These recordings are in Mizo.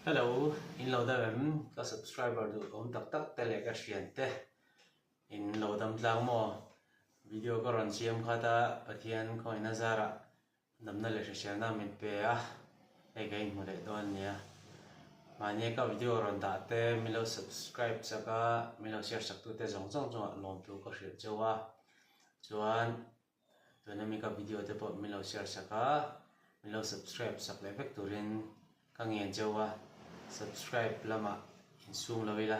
Hello, in lo dam em? Ka subscriber duh awm tak tak te leh ka hrian te in lo dam tlang maw? Video ka rawn siam khat a, Pathian khawngaihna zarah Damna leh hriselna min pe a, hei ka inhmu leh dawn ania. Mahnia ka video rawn dah te, min lo subscribe chak a, min lo share sak tute zawng zawng chungah lawmthu ka hrilh cheu a. Chuan tuna mi ka video te pawh min lo share sak a, min lo subscribe sak leh vek turin ka ngen cheu a, subscribe lamah insum lo ila.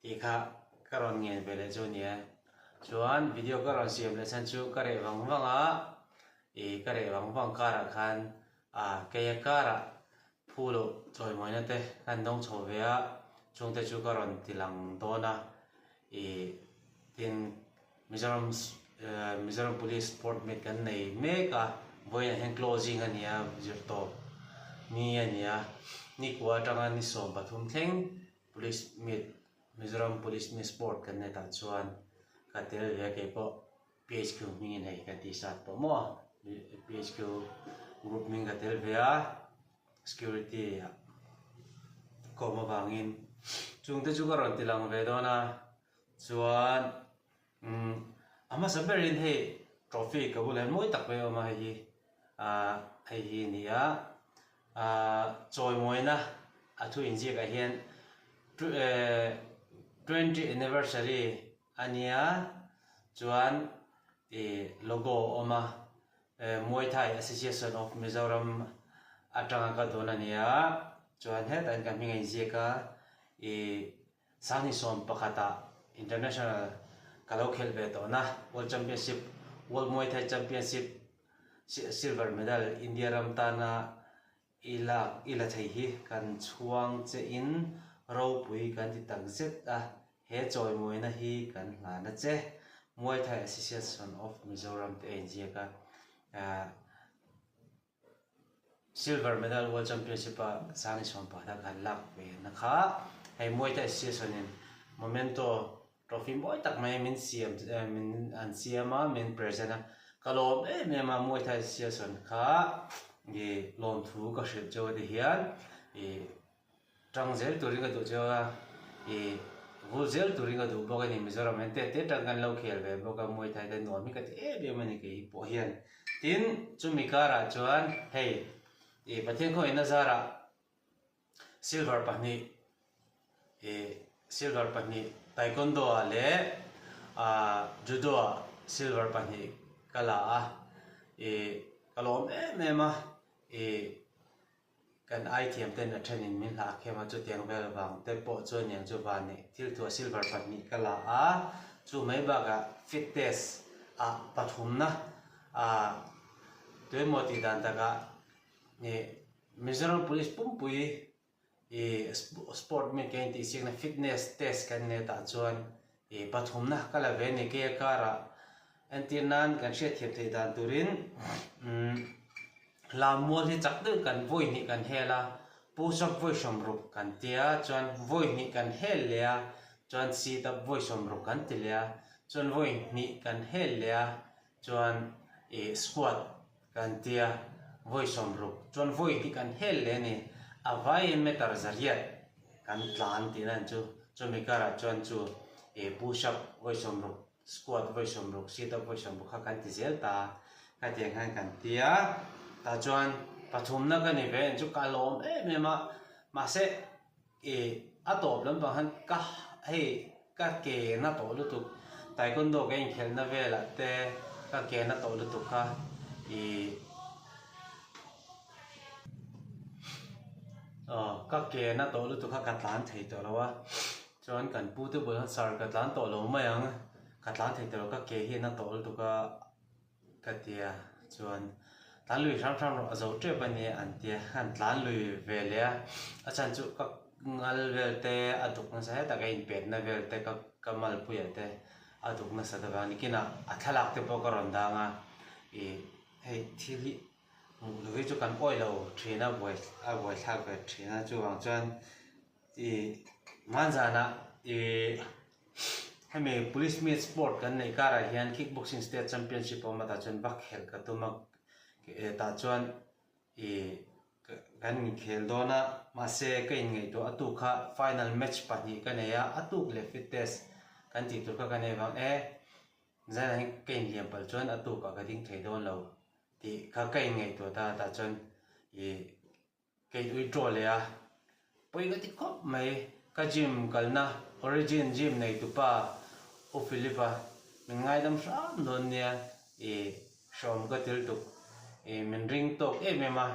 Tih kha ka rawn ngen ve leh chu a nia. Chuan video ka rawn siam leh chhan chu ka reh vang vang a, ih ka reh vang vang karah khan ah keia karah phu loh chawimawina te kan dawng chho ve a, chungte chu ka rawn ti lang dawn a, ih tin Mizoram Mizoram Police Sport Meet kan nei mek a, vawiinah hian closing a ni a, zirtawp ni a ni a, nikua atanga ni 13 thleng. Police meet Mizoram Police meet sport kan nei tah chuan ka tel ve a keipawh PHQ hmingin hei ka tih sat pawh maw PHQ group hming ka tel ve a security ah kawm avangin chungte chu ka rawn ti lang ve dawn a chuan umm a hmasa berin hei trophy ka bulah hian mawi tak mai a awm a hei hi ah hei hi a ni a. Chawimawina a thu inziakah hian twenty anniversary a nia chuan ih logo a awm a Muay Thai Association of Mizoram atanga ka dawn a nia chuan hetah hian ka hming a inziak a ih Sanghnisawm pakhatah international ka lo khelh ve tawhna World Championship World Muay Thai Championship Silver medal India ram tana i lak i la thei hi kan chhuang che in ropui kan ti tak zet a, he chawimawina hi kan hlan a che. Muay Thai Association of Mizoram te a inziak a. Silver medal World Championship a 2015 khan lak ve na kha hei Muay Thai Association in memento Trophy mawi tak mai min siam min an siam a min present a ka lawm em em a Muay Thai Association kha ih lawmthu ka hrilh cheu a ti hian ih tang zel turin ka duh cheu a ih vul zel turin ka duh bawk a ni Mizoram hian te te tang kan lo khel ve bawk a Muay Thai te nuam hi ka ti em em a ni kei pawh hian tin chumi karah chuan hei ih Pathian khawngaihna zarah Silver pahnih ih silver pahnih taekwondo ah leh ah judo ah silver pahnih ka la a ih ka lawm em em a ih kan ai thiam ten a thenin min hlah khem a chutiang vel vang te pawh chuan niang chu van nih thil thuah silver pahnih ka la a chu mai bakah fit test ah pathumna ah tuemaw tih dan takah Ih Mizoram Police pumpui ih sport meet kan intih chiakna fitness test kan nei tah chuan ih pathumna ka la ve a ni keia karah entir nan kan hriatthiam theih dan turin umm lammual hi chak deuh kan vawi hnih kan hel a push up vawi sawmruk kan tia chuan vawi hnih kan hel leh a chuan sit up vawi sawmruk kan ti leh a chuan vawi hnih kan hel leh a chuan ih squat Kan tia, vawi 60 chuan vawi hi kan hel leh a ni. A vaiin meter zariat kan tlan tihna an chu. Chumi karah chuan chu ih push up vawi 60, squat vawi 60, sit up vawi 60 kha kan ti zel ta a. Khatiang khan kan tia, tah chuan pathumna ka ni ve ang chu ka lawm em em a. Mahse Ih, a tawp lampang khan ka hei ka ke na tawh lutuk taekwondo ka inkhelhna velah te ka ke na tawh lutuk kha ih aw ka ke na tawh lutuk kha ka tlan thei tawh lo a chuan kan pu te bulah khan sir ka tlan tawh lo mai ang ka tlan thei tawh lo ka ke hi a na tawh lutuk a. Ka tia chuan tlan lui hram hram rawh a zo tep a nia an tia an tlan lui ve leh a, a chhan chu ka ngal vel te a duk nasa hetah ka inpetna vel te ka ka malpuiah te a duk nasa ta vang a ni kinah a thlalak te pawh ka rawn dang a ih hei thil hi hmuh loh hi chu kan awih lo thin a buai a buaithlak ve thin a chuvang chuan Ih hmanzanah ih hemi police meet sport kan neih karah hian kick boxing state championship a awm a tah chuan va khelh ka tum a tah chuan ih. Kan inkhel dawn a, mahse ka inngaihtuah a tuk kha final match pahnih ka nei a, a tuk leh fit test kan tih tur kha ka nei vang e, zanah hian ka inhliam palh chuan a tukah ka ding thei dawn lo tih kha ka inngaihtuah ta tah chuan ih ka in withdraw leh a, pawi ka ti khawp mai, ka gym kalna Origin gym nei tupa U Philip-a min ngaidam hram dawn nia ih Hrawm ka til tuk i min ring tawk em em a,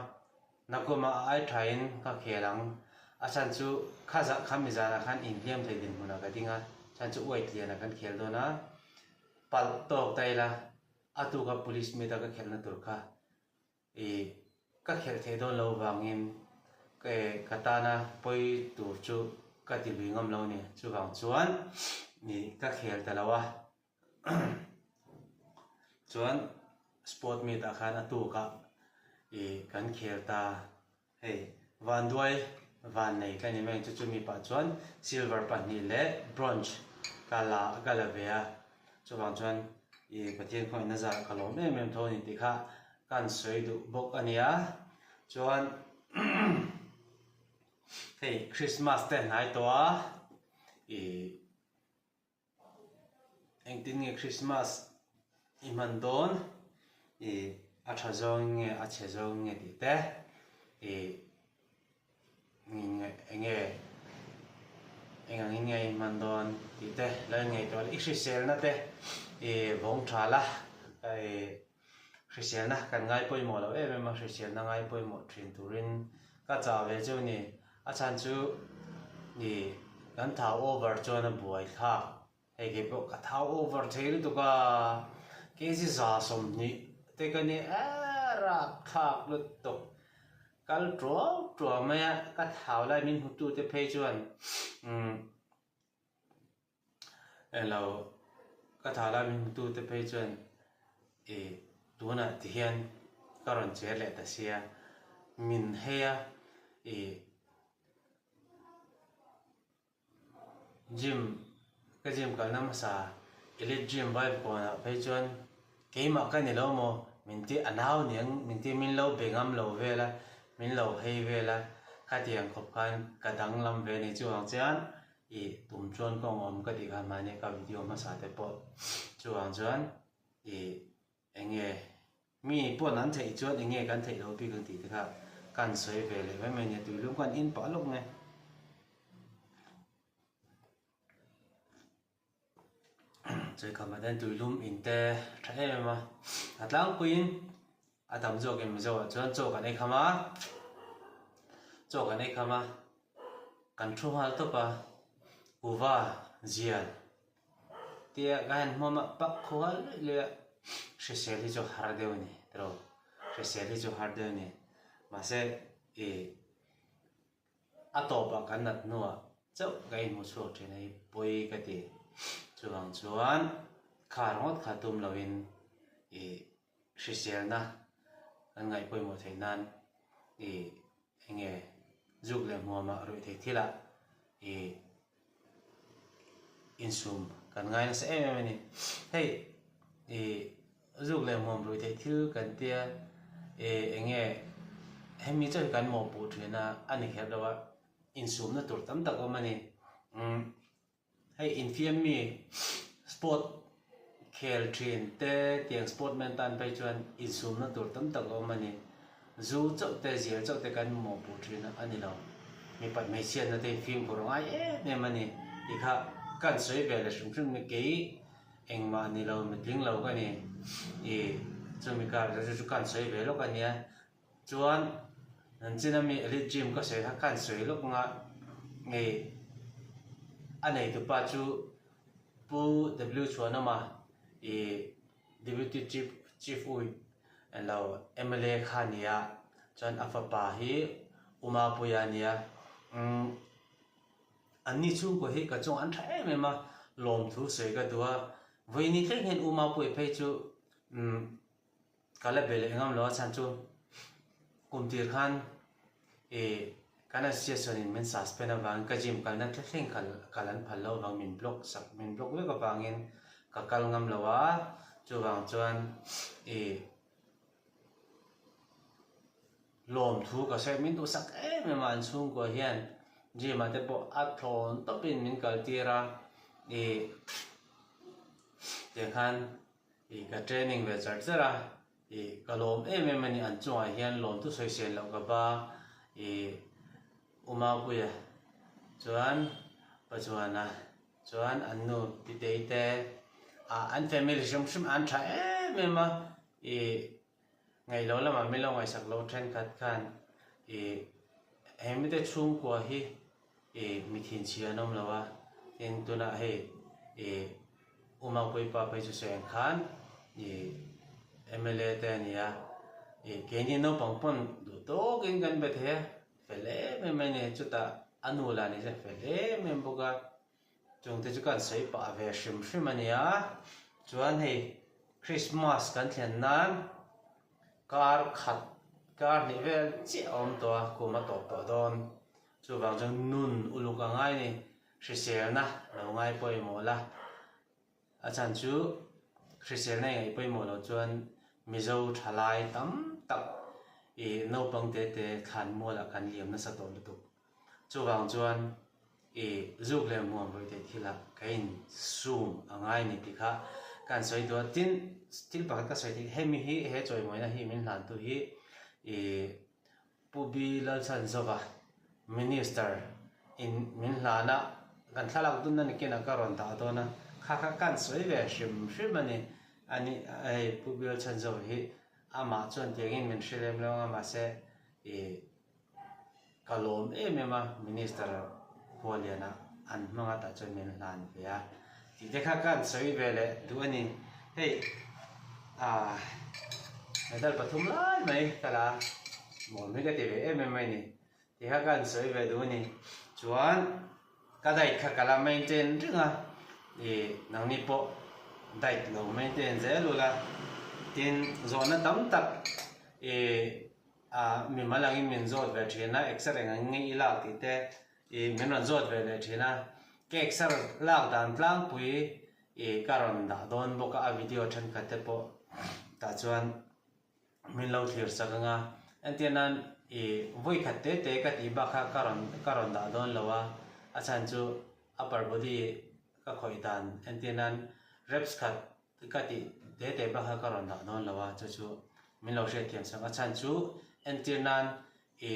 nakuma a ai thain ka khel ang. A chhan chu kha zah kha mi zanah khan inhliam thei dinhmunah ka ding a, chhan chu uai tlianah kan khel dawn a, palh tawk ta ila a tuka police meet a ka khelhna tur kha i ka khelh theih dawn lo vangin ka tana pawi tur chu ka ti lui ngam lo a ni. Chuvang chuan i ka khel ta lo a. Chuan sport meet ah khan a tuk ah ih kan khel ta hei vanduai van nei ka ni mai ang chu chumi pah chuan silver pahnih leh bronze ka la ka la ve a chuvang chuan ih Pathian khawngaihna zah ka lawm em em tho a ni tih kha ka han sawi duh bawk a nia chuan hei Christmas te a hnai tawh a ih. Engtin nge Christmas i hman dawn? Ih a tha zawng nge a chhe zawng nge tih te ih eng nge eng angin nge i hman dawn tih te lo inngaihtuah la i hriselna te ih vawng tha la ih hriselna kan ngai pawimawh loh em em a hriselna ngai pawimawh thin turin ka chah ve chu a ni. A chhan chu ih kan thau over chuan a buai thlak, hei kei pawh ka thau over thei lutuk a, kg 120 te ka ni e rak thlak lutuk, kal tuau tuau mai a, ka thau lai min hmu tu te phei chuan umm Elo, ka thau lai min hmu tu te phei chuan ih tunah ti hian ka rawn cher leh ta sia, min hei a ih gym ka gym kalna hmasa elite gym vibe kawnah phei chuan keimah ka ni lo maw min ti a nau niang min ti min lo be ngam lo vel a min lo hei vel a khatiang khawp khan ka danglam ve a ni chuvang chuan I tum chuan kawng awm ka tih khan mahni ka video hmasa te pawh chuvang chuan i enge mi pawn an theih chuan enge kan theih loh bik ang tih te kha kan sawi ve leh mai mai a nia tuilum khan in pah lawk mai. Chawikhamah te hian tuilum in te tha em em a, a tlangpuiin a tam zawkin Mizoah chuan chaw kan ei kham a, chaw kan ei kham a, kan thu nghal tawp a, kuva zial tia ka han hmuam a pak khual luih luih a, hrisel hi chu har deuh a ni tiraw, hrisel hi chu har deuh a ni mahse ih. A tawpah kan nat hnuah chauh ka inhmu chhuak thin a hi pawi ka ti. Chuvang chuan kha ringawt kha tum loin ih hriselna kan ngaih pawimawh theih nan ih eng nge zuk leh hmuamah ruih theih thilah ih insum kan ngai nasa em em a ni. Hei ih zuk leh hmuam ruih theih thil kan tia ih eng nge hemi chu kan mawhpuh thin a a ni kher lo a, insumna tur tam tak a awm a ni. Umm hei infiam mi sport khel thin te tiang sport man tan phei chuan insumna tur tam tak a awm a ni. Zu chauh te, zial chauh te kan mawhpuh thin a ni lo. Mipat hmeichhiatna te hi fimkhur a ngai em em a ni tih kha kan sawi ve leh hrim hrim ni. Kei engmah ni lo, mitling lo ka ni i chumi kar chu chu kan sawi ve lawk a nia. Chuan an chin ami Elite Gym ka sawi kha kan sawi lawk anga ngei a neitupa chu Pu W Chhuanawma i Deputy Chief Chief Whip lo mla kha a ni a, chuan a fapa hi Umapuia a ni a, umm anni chhungkua hi ka chungah an tha em em a, lawmthu sawi ka duh a, vawiini thleng hian Umapuia phei chu umm ka la be leh ngam lo a chhan chu kum tir khan ih kan association in min suspend avangin ka gym kalna thleng kal kal an phal loh avang min block sak min block vek avangin ka kal ngam lo a chuvang chuan ih. Lawmthu ka sawi min duhsak em em a an chhungkua hian gym ah te pawh a thlawn tawpin min kal tir a ih tiang khan ih ka training ve char char a ih ka lawm em em a ni an chungah hian lawmthu sawisel loh ka ba ih Umapuia chuan Pachuana chuan an nu Pitei te ah an family hrim hrim an tha em em a ih Ngaihloh lamah min lo ngaihsak loh thenkhat khan ih he mite chhungkua hi ih mi thinchhia an awm lo a, tin tunah hei ih Umangpui pa phei chu sawi ang khan ih mla te a ni a, ih keini naupang pawn duh tawkin kan be thei a, fel em em mai a ni, chutah a nu lah ni se fel em em bawk a. Chungte chu kan sawi pah ve hrim hrim a nia. Chuan hei Christmas kan thlen nan kar khat kar hnih vel chiah a awm tawh a, kum a tawp tawh dawn. Chuvang chuan nun uluk a ngai ni, hriselna lo ngai pawimawh la. A chhan chu hriselna i ngaih pawimawh loh chuan Mizo thalai tam tak i naupang te te thlan mualah kan liam nasa tawh lutuk. Chuvang chuan i zuk leh hmuam vawi theih thilah ka in sum a ngai ni tih kha ka han sawi duh a. Tin, thil pakhat ka sawi theih, hemi hi he chawimawina hi min hlantu hi i Pu B Lalchhanzova, Minister, in min hlan a, kan thlalak dunna ni kinah ka rawn dah dawn a, kha kha ka han sawi ve hrim hrim a ni. Ani hei Pu B Lalchhanzova hi amah chuan tiangin min hre lem lo ang a, mahse i Ka lawm em em a, Minister Hualiana an hmang atah chuan min hlan ve a tih te kha ka han sawi ve leh duh a ni. Hei ah medal pathum lai mai ka la mawl mai ka ti ve em em mai a ni tih kha ka han sawi ve duh a ni. Chuan ka diet kha ka la maintain reng a, ih nangni pawh diet lo maintain zel ula tin zawhna tam tak ih Ah, mimal angin min zawt ve thin a, exer eng ang nge i lak tih te i min rawn zawt ve leh thin a. Ka exer lak dan tlangpui i ka rawn dah dawn bawk a, a video thenkhat te pawh tah chuan min lo thlir sak ang a. Entir nan i vawi khat te te ka tih bak kha ka rawn ka rawn dah dawn lo a, a chhan chu upper body ka khawih dan entir nan reps khat Ka tih te te bak kha ka rawn dah dawn lo a, chu chu min lo hriat thiam sak. A chhan chu entir nan i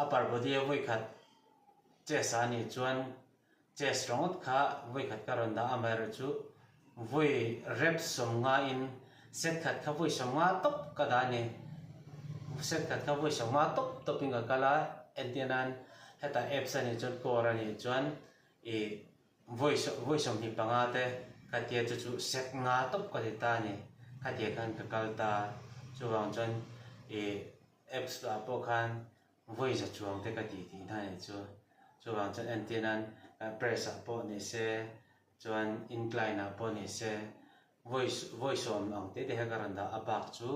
upper body a vawi khat chest ah anih chuan chest ringawt kha vawi khat ka rawn dah a, amaherawh chu vawi reps sawmnga in set khat kha vawi sawmnga tawp ka dah a ni. Set khat kha vawi sawmnga tawp tawp in ka kal a, entir nan hetah abs anih chuan core anih chuan i Vawi vawi 25 te ka tia chu chu sek nga tawp ka ti ta a ni. Khatia khan ka kal ta a, chuvang chuan ih apps ah pawh khan vawi za chuang te ka ti tih hna nih chu. Chuvang chuan entir nan press ah pawh ni se chuan incline ah pawh ni se vawi vawi sawm ang te te kha ka rawn dah a bak chu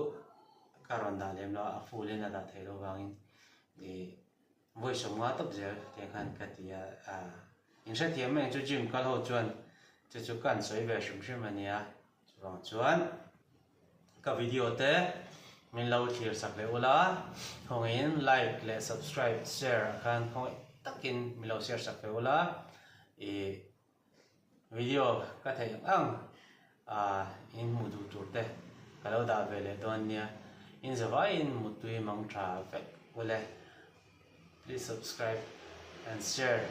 ka rawn dah lem lo a, a full in a dah theih loh vangin ih Vawi sawmnga tawp zel te khan ka ti a, in hrethiam mai ang chu gym kal ho chuan chu chu ka han sawi ve hrim hrim a nia, chuvang chuan ka video te min lo thlir sak leh ula, khawngaihin like leh subscribe share ah khan khawngaih takin min lo share sak ve ula, ih video ka theih ang ang ah in hmuh duh tur te ka lo dah ve leh dawn nia, in zavaiin mutui mang tha vek ule. Please subscribe and share.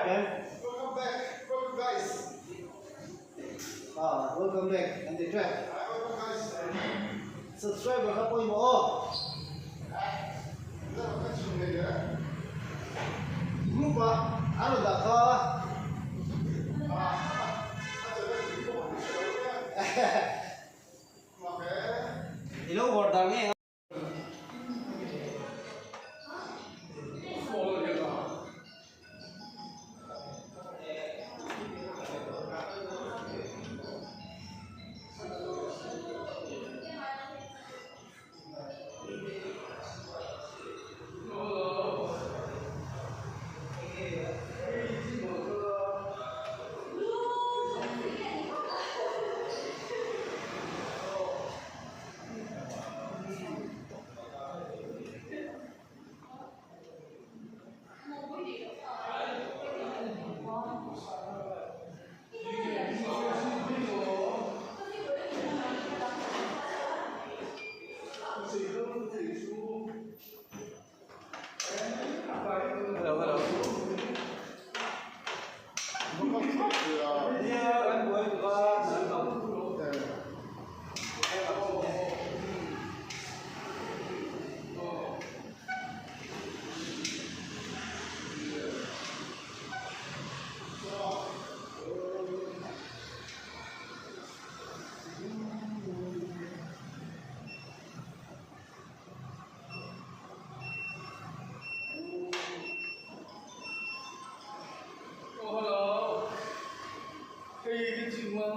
Subscribe em? Welcome back, welcome guys. Ah, welcome back an ti trap. Welcome guys. Subscriber kha pawimawh aw. Group ah an rawn dah kha. I lo vawrh dan nge. Hello hello. Nia kan buai tuk a nan bang. Hei ka chim a.